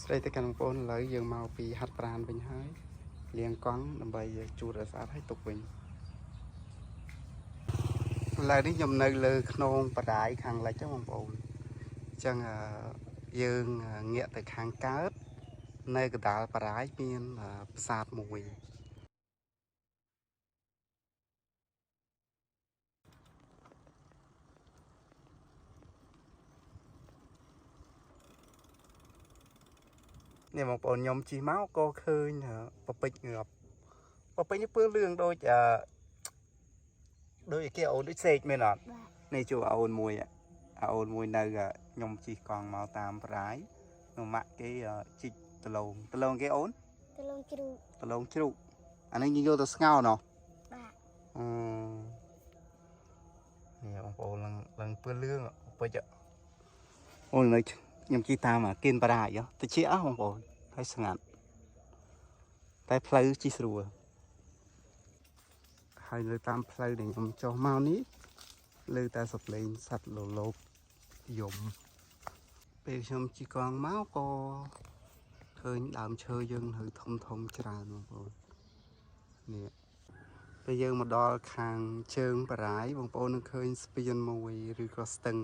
ស្រីទៅកាន់បងប្អូនឥឡូវយើងមកពីហាត់ប្រានវិញហើយលាងកង់ដើម្បីជូតឲ្យស្អាតហើយទុកវិញឥឡូវនេះខ្ញុំនៅលើខ្នងបរាយខាងលិចហ្នឹងបងប្អូនអញ្ចឹងអឺយើងងាកទៅខាងកើតនៅកណ្ដាលបរាយមានប្រាសាទមួយ នេះបងប្អូនខ្ញុំជិះមកក៏ឃើញពពេចងាប់ពពេចនេះពើលឿងដូចអឺដូចឯគេអូនដូចសេកមែនអត់ បាទ នេះជួអូនមួយអូនមួយនៅខ្ញុំជិះកង់មកតាមប្រាយនោះម៉ាក់គេជីកដលងដលងគេអូន ទៅលងជ្រូក ដលងជ្រូកអានេះយើងយកទៅស្ងោរណោះ បាទ អឺនេះបងប្អូនឡើងឡើងពើលឿងពពេចអូននៅខ្ញុំជិះតាមអាគៀនប្រាយតិចអស់បងប្អូនហើយស្ងាត់តែផ្លូវជិះស្រួលហើយនៅតាមផ្លូវដែលខ្ញុំចុះមកនេះលើតែសប្លេងសត្វលលោកយំពេលខ្ញុំជិះកង់មកក៏ឃើញដើមឈើយើងនៅធំធំច្រើនបងប្អូននេះពេលយើងមកដល់ខាងជើងបរាយបងប្អូននឹងឃើញស្ពានមួយឬក៏ស្ទឹង